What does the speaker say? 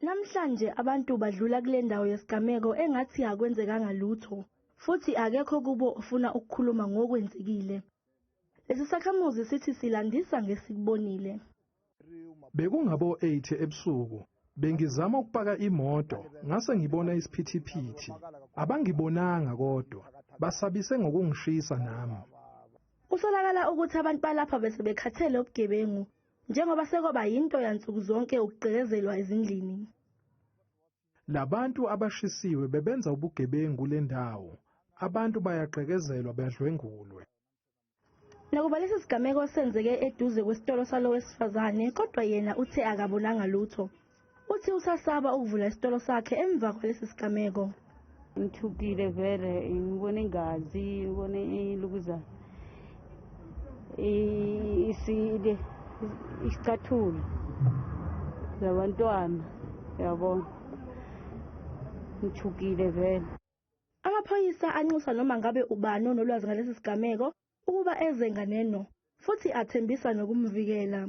Namhlanje abantu badlula kule ndawo yesigameko engathi akwenzekanga lutho futhi akekho kubo ofuna ukukhuluma ngokwenzekile. Lesi sakhamuzi sithi silandisa ngesikubonile. Bekungabo 8 ebusuku, bengizama ukupaka imoto ngase ngibona isiphithiphithi. Abangibonanga kodwa basabise ngokungishisa nami. Kusolakala ukuthi abantu balapha bese bekhathele ubugebengu njengoba sekwaba yinto yansuku zonke ukugqekezelwa ezindlini. Labantu abashisiwe bebenza ubugebengu kule ndawo. Abantu bayagqekezelwa badlwengulwe. Nakuba lesi sigameko senzeke eduze kwesitolo salo wesifazane kodwa yena uthe akabonanga lutho. Uthi usasaba ukuvula isitolo sakhe emva kwalesi sigameko. Ngithukile vele, ngibone ingazi, ngibone ilukuza isile isicathulo zabantwana, yabona. Ngithukile vele. Amaphoyisa anxusa noma ngabe ubani onolwazi ngalesi sigameko ukuba eze nganeno futhi athembisa nokumvikela.